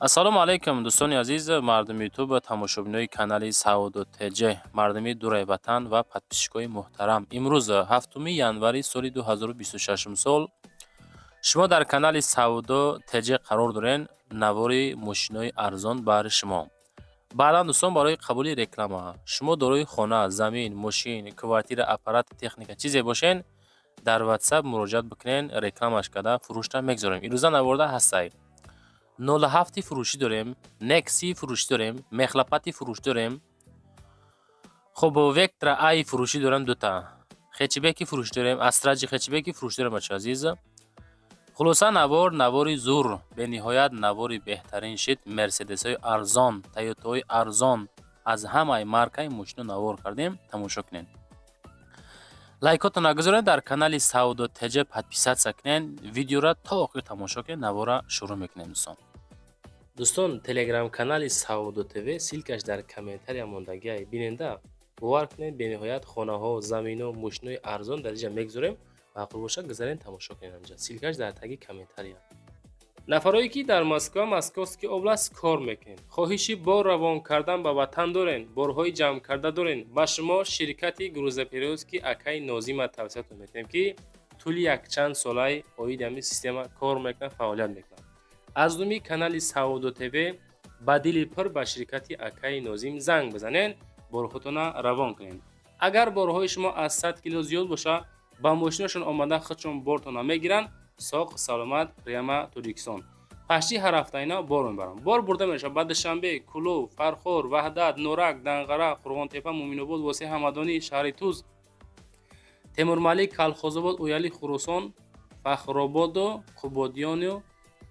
Ассалому алайкум, дӯстони азиз, мардуми Ютуб, тамошобинои канали Савдо ТЖ, мардуми дураи ватан ва подписчикои муҳтарам. Имрӯз 7 январи соли 2026 сол шумо дар канали Савдо ТЖ қарор дорен. Навори мошинои арзон баҳри шумо. Баъдан, дӯстон, барои қабули реклама, шумо дорои хона, замин, мошин, квартира, аппарат, техника, чизе бошен, дар WhatsApp муроҷиат бикунен, рекламаш карда фурӯшта мегзорем. Имрӯза наворда ҳастай: 07 фурӯшӣ дорем, Некси фурӯшӣ дорем, мехлопати фурӯшӣ дорем, хуб, Вектра Ай фурӯшӣ дорем, дута хэтчбеки фурӯшӣ дорем, Астра Ҷи хэтчбеки фурӯшӣ дорем. Бачо азиз, хулоса, навор навори зур, бениҳоят навори беҳтарин шид. Мерседесҳои арзон, Тойотаҳои арзон, аз ҳамаи маркаи мошино навор кардем, тамошо кунед. Лайкотона гузоред, дар канали Савдо ТЖ подписаться кунед, видеора то охир тамошо кунед. Навора шурӯъ мекунем, дӯстон. Дӯстон, телеграм-канали Савдо ТВ, ссылкаш дар комментария мондагиай, биненда. Бовар кунед, бениҳоят хонаҳо, замино, мошинои арзон дар инҷа мегузорем. Маъқул бошад, гузарен, тамошо кунед анҷа, ссылкаш дар таги комментария. Нафарое ки дар Москва, Московский область кор мекунед, хоҳиши бор равон кардан ба ватан дорен, борҳои ҷамъкарда дорен, ба шумо ширкати грузоперевозки акаи Нозима тавсиятон метиҳем, ки тӯли якчанд солаи оиди ҳамин система кор мекунад, фаъолият мекунад. Аз номи канали Савдо ТВ ба дили пур ба ширкати акаи Нозим занг бизанед, борҳотона равон кунед. Агар борҳои шумо аз 100 кило зиёд бошад, ба мошинашон омада, худшон бортона мегиранд, соқ саломат прямо Тоҷикистон. Пашти ҳар ҳафта ина бор мебаранд. Бор бурда мешавад ба Душанбе, Кӯлоб, Фархор, Ваҳдат, Норак, Данғара, Қурғонтепа, Муъминобод, Восеъ, Ҳамадонӣ, шаҳри Туз, Темурмалик, Калхозобод, Ояли, Хуросон, Фахрободу Қубодиёну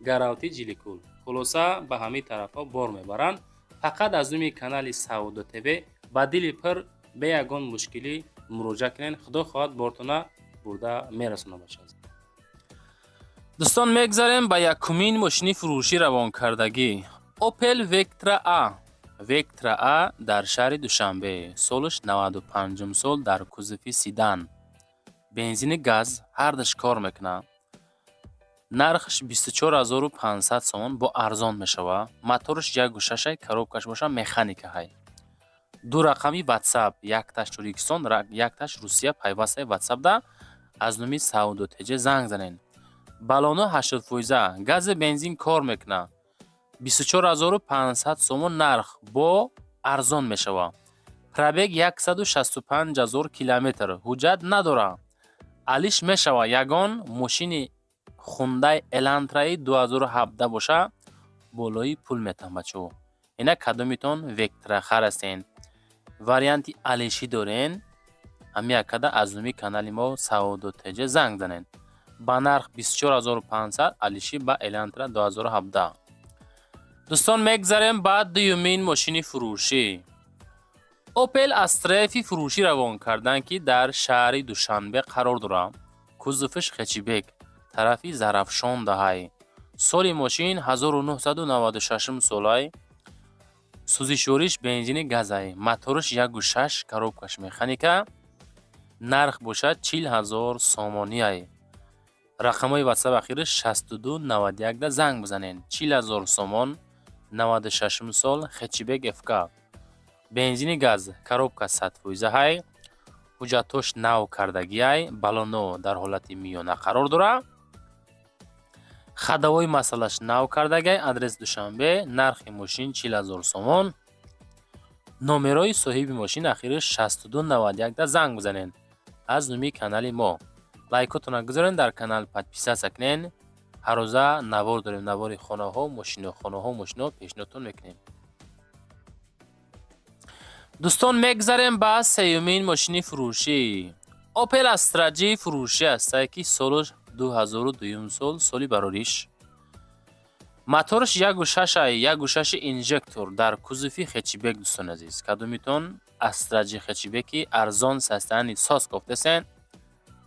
Гаравти, Ҷиликул. Хулоса, ба ҳамин тарафҳо бор мебаранд. Фақат аз номи канали Савдо ТВ ба дили пур, бе ягон мушкилӣ муроҷиат кунед. Худо хоҳад, бортона бурда мерасонад, бача. Дӯстон, мегзарем ба якумин мошини фурӯшӣ равонкардагӣ: Опел Вектра А. Вектра А дар шаҳри Душанбе, солаш 95 сол, дар кузови седан, бензини, газ ҳардаш кор мекунад. Нархаш 24 500 сомон, бо арзон мешавад. Мотораш 1,6, коробкаш боша механика ҳай. Ду рақами Ватсап, якташ Тоҷикистон, якташ Русия, пайвастаи Ватсапда аз номи Савдо ТЖ занг занед. Баллоно 80 фоиза, гази, бензин кор мекунад. 24 500 сомон нарх, бо арзон мешавад. Пробег 165 000 километр, ҳуҷҷат надорад, алиш мешавад. Ягон мошини Хундай Элантраи 2017 боша, болои пул метаҳам, бачаҳо. Ина кадомитон Вектрахар ҳастен, варианти алишӣ дорен, ҳамин якада аз номи канали мо Савдо ТЖ занг занед. Ба нарх 24 500, алишӣ ба Элантра 2017. Дӯстон, мегзарем ба дуюмин мошини фурӯшӣ: Опел Астрафи фурӯшӣ равон карданд, ки дар шаҳри Душанбе қарор дорад. Кузовиш хэтчбек, тарафи Зарафшон даҳай. Соли мошин 1996 солай. Сӯзишвориш бензини, газай. Мотораш 1,6, коробкаш механика. Нарх бошад 40 000 сомониай. Рақамҳои Ватсап ахираш 6291 да занг бизанед. 40 000 сомон, 96 сол, хэтчбек ФК, бензини, газ, коробка 100 фоиза ҳай, ҳуҷҷатҳош нав кардагиай, баллоно дар ҳолати миёна қарор дорад, ходовой масалаш нав кардагиай. Адрес Душанбе, нархи мошин 40 000 сомон. Номерои соҳиби мошин ахираш 6291 да занг бизанед. Аз номи канали мо лайкотона гузоред, дар канал подписаться кунед. Ҳаррӯза навор дорем, навори хонаҳо, мошино, хонаҳо, мошино пешниҳодтон мекунем. Дӯстон, мегзарем ба сеюмин мошини фурӯшӣ: Опел Астра Ҷи фурӯшӣ ҳастае, ки солаш 2002 сол, соли барориш. Мотораш 1,6, 1,6 инжектор, дар кузови хэтчбек. Дӯстони азиз, кадомитон Астра Ҷи хэтчбеки арзон, состояние соз кофтесен,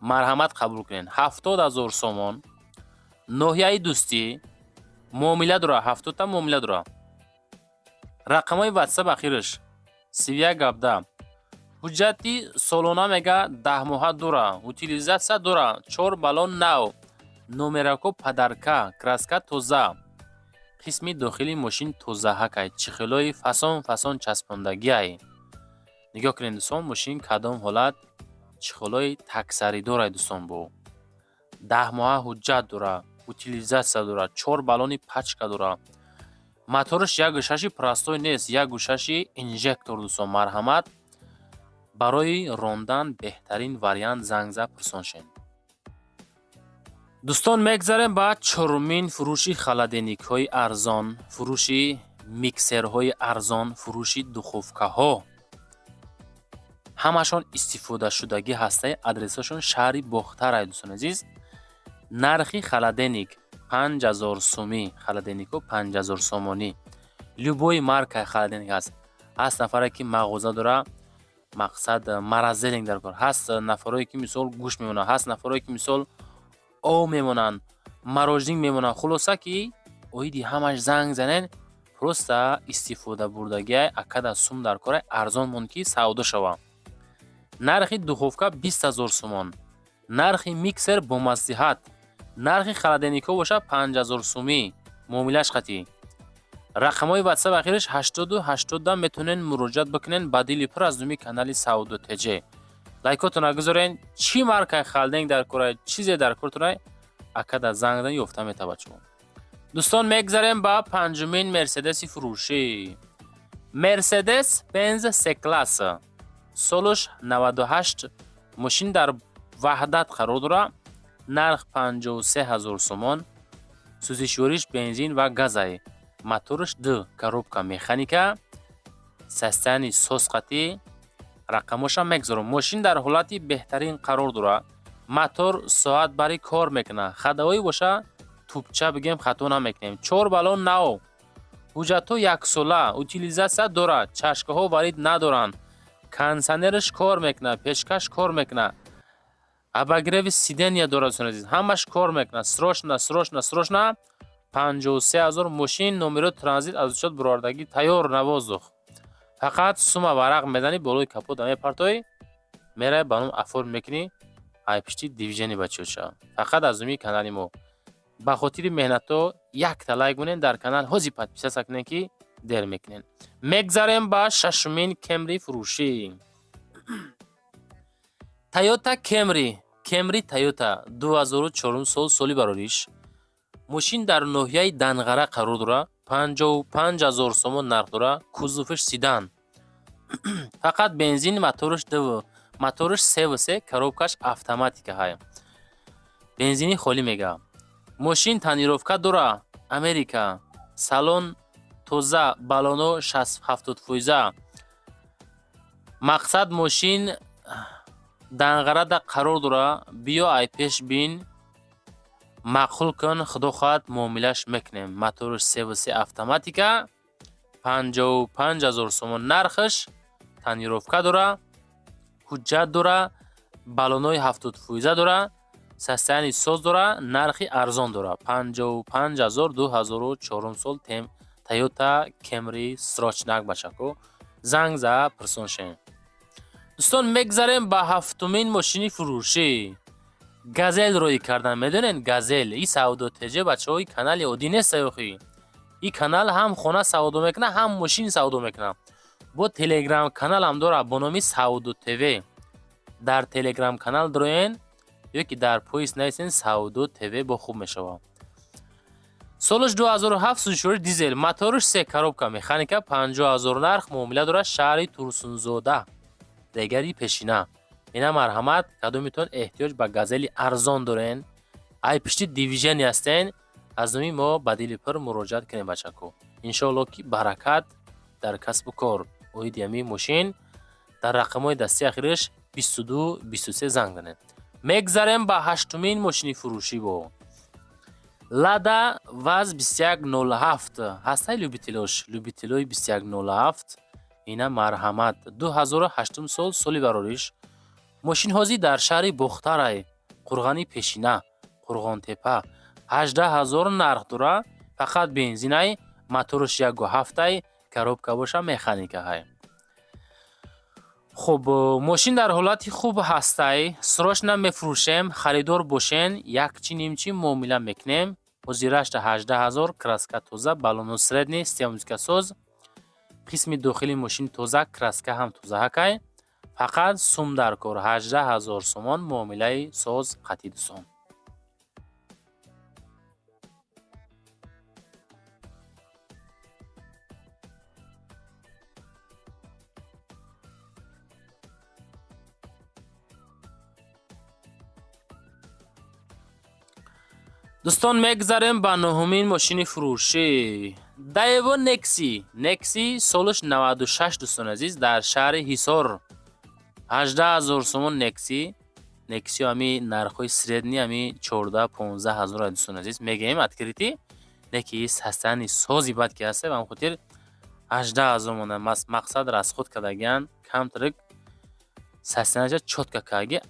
марҳамат, қабул кунед. 70 000 сомон, ноҳияи Дӯстӣ, муомила дора, 70-та муомила дора. Рақамҳои Ватсап ахираш 3117. Ҳуҷҷати солона мега 10 моҳа дора, утилизация дора, чор баллон нав, номерако подарка, краска тоза. Қисми дохили мошин тозаҳакай, чехолои фасон фасон часпондагиай. Нигоҳ кунед, дӯстон, мошин кадом ҳолат, чехолои таксаридорай, дӯстон. Бо 10 моҳа ҳуҷҷат дора, утилизация дора, чор баллони пачка дора. Мотораш як гӯшаши простой нест, як гӯшаши инжектор. Дӯстон, марҳамат, барои рондан беҳтарин вариант, занг зад, пурсон шед. Дӯстон, мегзарем ба чорумин фурӯши холодильникҳои арзон, фурӯши миксерҳои арзон, фурӯши духовкаҳо. Ҳамашон истифодашудагӣ ҳастаи. Адресашон шаҳри Бохтарай, дӯстони азиз. Нархи холодильник 5000 сумӣ. Холодильникҳо 5000 сомонӣ. Любой маркаи холодильник ҳаст. Ҳаст нафаре, ки мағоза дора, мақсад, морозильник дар кор ҳаст, нафарое, ки мисол гӯшт мемонанд, ҳаст нафарое, ки мисол об мемонанд, мороженик мемонанд. Хулоса, ки оиди ҳамаш занг занед. Просто истифода бурдагиай, акада сум дар кора, арзон монд, ки савдо шава. Нархи духовка 20 000 сомон, нархи миксер бо маслиҳат, нархи холодильникҳо бошад 5000 сумӣ, муомилаш қатъӣ. Рақамҳои Ватсап ахираш 80 80-да метавонед муроҷиат бикунед. Ба дили пур аз номи канали Савдо ТЖ лайкотона гузорен. Чӣ маркаи холодильник дар кора, чизе дар кортонай, акада занг зан, ёфта метавад шумо. Дӯстон, мегзарем ба панҷумин Мерседеси фурӯшӣ. Мерседес Бенз С класс, солаш 98, мошин дар Ваҳдат қарор дорад. Нарх 53 000 сомон. Сӯзишвориш бензин ва газай, мотораш д, коробка механика, состояние соз қатъӣ. Рақамошам мегзорам. Мошин дар ҳолати беҳтарин қарор дорад. Мотор соат бари кор мекунад, ходовой боша, тупча бигем, хато намекунем. Чор баллон нав, ҳуҷҷатҳо яксола, утилизация дорад, чашкаҳо варид надоранд, кондитсионераш кор мекунад, печкаш кор мекунад, обогреви сиденья дорад. Дӯстони азиз, ҳамаш кор мекунад. Срочно, срочно, срочно 53 000. Мошин номеро транзит аз учёт буровардагӣ, тайёр на воздух. Фақат сума варақ мезанӣ, болои капота мепартоӣ, меравӣ, ба ном оформ мекунӣ. Ай пишти движение бачаҳо, фақат аз номи канали мо. Ба хотири меҳнатҳо якта лайк монед, дар канал ҳозир подписаться кунед, ки дер мекунед. Мегзарем ба шашумин Кемри фурӯшӣ. Тойота Кемри, Кемри Тойота, 2004 сол, соли барориш. Мошин дар ноҳияи Данғара қарор дорад. 55 000 сомон нарх дорад. Кузоваш седан, фақат бензин, мотораш дв, мотораш севу се, коробкаш автоматика ҳай, бензини холӣ мега. Мошин тонировка дора, Америка, салон тоза, баллоно 60-70 фоиза. Мақсад, мошин Данғарада қарор дора. Биё, ай пеш бин, маъқул кун, худо хоҳад, муомилаш мекунем. Мотораш севу се, автоматика, 55 000 сомон нархаш. Тонировка дора, ҳуҷҷат дора, баллонои 70 фоиза дора, состояние соз дора, нархи арзон дора, 55 000. 2004 сол Тойота Кемри, срочно, бачако, занг за, пурсон шем. Дӯстон, мегзарем ба ҳафтумин мошини фурӯшӣ. Газел рӯй кардан, медонед, Газел. И Савдо ТЖ, бачаҳо, и канали оддӣ нест охи. И канал ҳам хона савдо мекунад, ҳам мошин савдо мекунад. Бо Телеграм каналам дорад бо номи Савдо ТВ. Дар Телеграм канал дороен ё ки дар поиск нависен Савдо ТВ, бо хуб мешавад. Солаш 2007, сӯзишвори дизел, мотораш се, коробка механика, 50 000 нарх, муомила дорад. Шаҳри Турсунзода, дегари пешина. Ина, марҳамат, кадомитон эҳтиёҷ ба Газели арзон дорен, ай пишти движение ҳастен, аз номи мо ба дили пур муроҷиат кунем, бачако. Иншоалло, ки баракат дар касбу кор. Оиди ҳамин мошин дар рақамҳои дастии ахираш 22 23 занг занед. Мегзарем ба ҳаштумин мошини фурӯшӣ. Бо Лада ВАЗ 2107 ҳастай. Любителош, любителои 2107, ина, марҳамат. 2008 сол, соли барориш. Мошин ҳозир дар шаҳри Бохтарай, Қурғани пешина, Қурғонтепа. 18 000 нарх дора. Фақат бензинай, мотораш 1,7-ай, коробка боша механикаҳай. Хуб, мошин дар ҳолати хуб ҳастай. Срочно мефурӯшем, харидор бошен, якчи нимчи муомила мекунем. Ҳозирашта 18 000, краска тоза, баллоно средний, система музикасоз, қисми дохили мошин тоза, краска ҳам тозаҳакай. Фақат сум дар кор, 18 000 сомон, муомилаи соз қатъӣ, дӯстон. Дӯстон, мегузарем ба нуҳумин мошини фурӯшӣ. Даево Некси, Некси, солаш 96, дӯстони азиз, дар шаҳри Ҳисор, 18 000 сомон Некси. Нексио ами нархҳои средний ами 14-15 ҳазор, дӯстони азиз, мегӯем открытый неки состояние сози бад ки ҳаста, ба ҳамин хотир 18 000 монда. Мақсад, расход кардагиан камтарик, состояние ша чётко кардаги.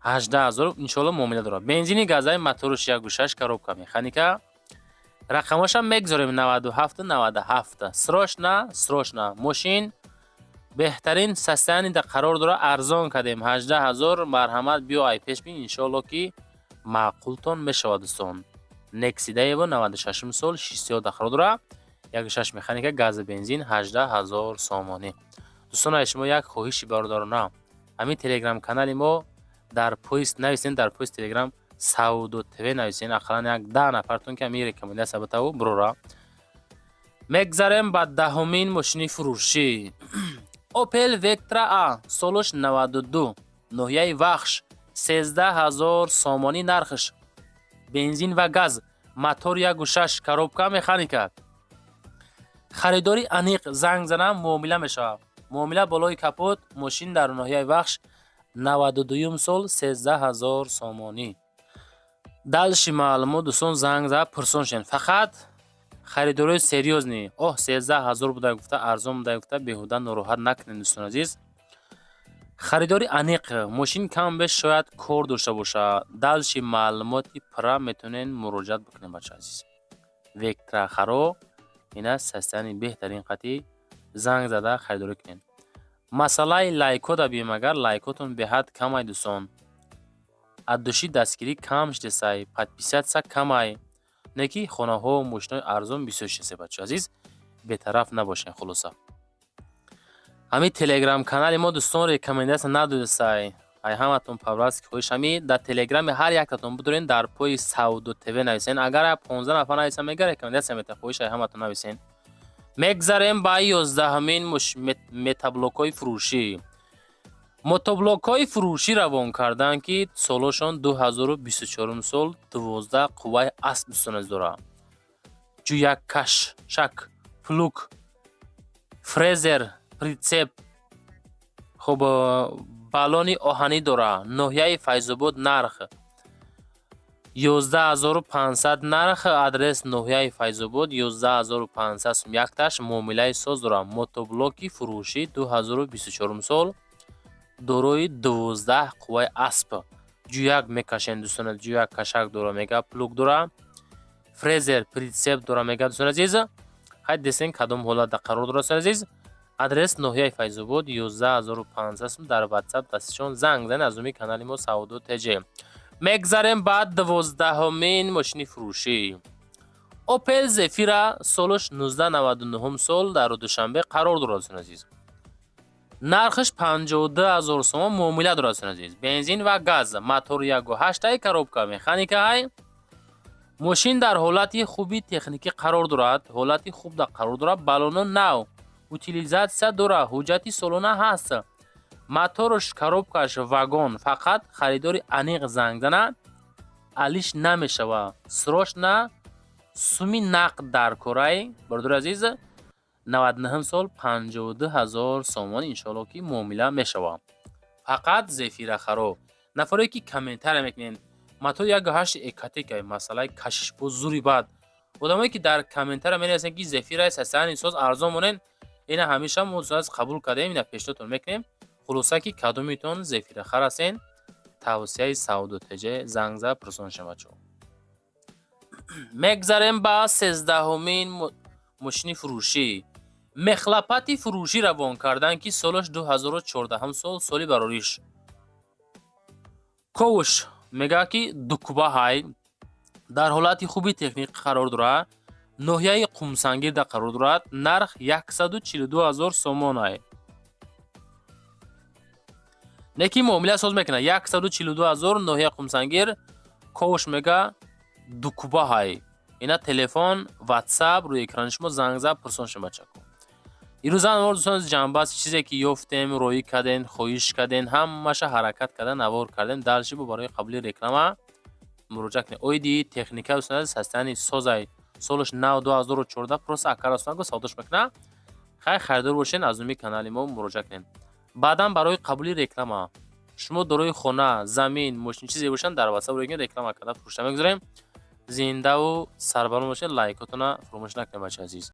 18 000, иншоалло, муомила дорад. Бензини, газаи, моторш 1,6, коробка механика. Рақамошам мегузорем: 97 97. Срочно, срочно. Мошин беҳтарин состояние да қарор дорад, арзон кардем, 18 000. Марҳамат, биё, ай пеш бин, иншоалло, ки маъқултон мешавад, дӯстон. Некси Даево, 96-ум сол, шистиёда қарор дорад, 1,6 механика, газа, бензин, 18 000 сомонӣ. Дӯстон, аз шумо як хоҳиши бародарона: ҳамин телеграм канали мо дар поиск нависен, дар поиск телеграм Савдо ТВ нависен, ақаллан як 10 нафартон ки ҳамин рекомендация батаву бурора. Мегзарем ба даҳумин мошини фурӯшӣ. Опел Вектра А, солаш 92, ноҳияи Вахш, 13 000 сомонӣ нархш, бензин ва газ, мотор 1,6, коробка механика. Харидори аниқ занг занам, муомила мешавад. Муомила болои капот. Мошин дар ноҳияи Вахш, 92-юм сол, 13 000 сомонӣ. Дальше маълумот, дӯстон, занг зад, пурсон шен. Фақат харидорои серьёзный. Оҳ, 13 000 буда гуфта, арзон буда гуфта, беҳуда нороҳат накунед, дӯстони азиз. Харидори аниқ. Мошин кам беш шояд кор дошта бошад. Дальше маълумоти пурра метавонед муроҷиат бикунед, бачаи азиз. Вектрахаро ина состояние беҳтарин қатъӣ, занг зада харидорӣ кунед. Масъалаи лайкҳо да биём, агар лайкҳотон беҳад камай, дӯстон, аз души дастгирӣ кам шудесай, подписаться камай, не ки хонаҳо, мошинои арзон бисёр шудесай, бачаи азиз, бетараф набошед. Хулоса, ҳамин телеграм канали мо, дӯстон, рекомендация надодесай. Ай ҳаматон по-братски хоҳиш: ҳами дар телеграми ҳар яктатон бидорен, дар пои Савдо ТВ нависен. Агар 15 нафар нависен, мега рекомендация мета. Хоҳиш ай ҳаматон, нависен. Мегзарем ба 11-ҳамин мотоблокҳои фурӯшӣ. Мотоблокҳои фурӯшӣ равон карданд, ки солошон 2024 сол, 12 қувваи асп, дӯстон азиз, дорад. Ҷӯяккаш, шак, плуг, фрезер, прицеп, хуб, баллони оҳанӣ дорад. Ноҳияи Файзобод, нарх 11 500 нарх. Адрес: ноҳияи Файзобод, 11 500 сум якташ, муомилаи соз дорад. Мотоблоки фурӯшӣ, 2024 сол, дорои 12 қувваи асп. Ҷӯяк мекашем, дӯстон, ҷӯяк кашак дора, мега, плуг дора, фрезер, прицеп дора, мега, дӯстон азиз. Хай, десен, кадом ҳолатда қарор дорад, дӯстон азиз. Адрес: ноҳияи Файзобод, 11 500 сум. Дар Ватсап дастишон занг занед аз номи канали мо Савдо ТЖ. Мегзарем ба 12-ҳумин мошини фурӯшӣ. Опел Зефира, солаш 1999 сол, дар Душанбе қарор дорад, дӯстон азиз. Нархаш 52 000 сомон, муомила дорад, дӯстон азиз. Бензин ва газ, мотор 1,8, коробка механика ҳай. Мошин дар ҳолати хуби техникӣ қарор дорад, ҳолати хуб қарор дорад, баллоно нав, утилизация дорад, ҳуҷҷати солона ҳаст, моторш, коробкаш вагон. Фақат харидори аниқ занг занад, алиш намешавад. Срочно, суми нақд дар корай, бародари азиз. 99 сол, 52 000 сомон, иншоалло, ки муомила мешавад. Фақат зефирахаро, нафаре ки комментария мекунед, мотор 1,8 Экотек, масъалаи кашиш бо зури бад. Одамое ки дар комментария менависанд, ки зефира сасани соз арзон монед, ина ҳамеша мо қабул кардаем, ина пешниҳодтон мекунем. Хулоса, ки кадомитон зефирахар ҳастен, тавсияи Савдо ТЖ, занг зад, пурсон шавад. Бачаҳо, мегзарем ба 13-ҳумин мошини фурӯшӣ. Мехлопати фурӯшӣ равон карданд, ки солаш 2014 сол, соли барориш. Ковш мегӯяд, ки дукуба ҳай. Дар ҳолати хуби техникӣ қарор дорад, ноҳияи Қумсангирда қарор дорад. Нарх 142 ҳазор сомонай. Неки муомила соз мекунад. 142 ҳазор, ноҳияи Қумсангир, ковш мега, дукубаҳай. Ина телефон, Ватсап рӯи экрани шумо, занг зад, пурсон шуд, бачако. Ирӯза навор, дӯстон, ҷамъбаст. Чизе ки ёфтем, роӣ кардем, хоҳиш кардем, ҳамаша ҳаракат карда навор кардем. Дальше бо барои қабули реклама муроҷиат кунед. Оиди техника, дӯстон, состояние созай, солаш нав, 2014, просто акара го савдош мекунад. Хай, харидор бошен, аз номи канали мо муроҷиат кунед. Баъдан барои қабули реклама, шумо дорои хона, замин, мошин, чизе бошанд, дар Ватсап рӯи реклама карда фурӯшта мегузорем. Зиндаву сарбаланд бошед, лайкотона фуромӯш накунед, бачаи азиз.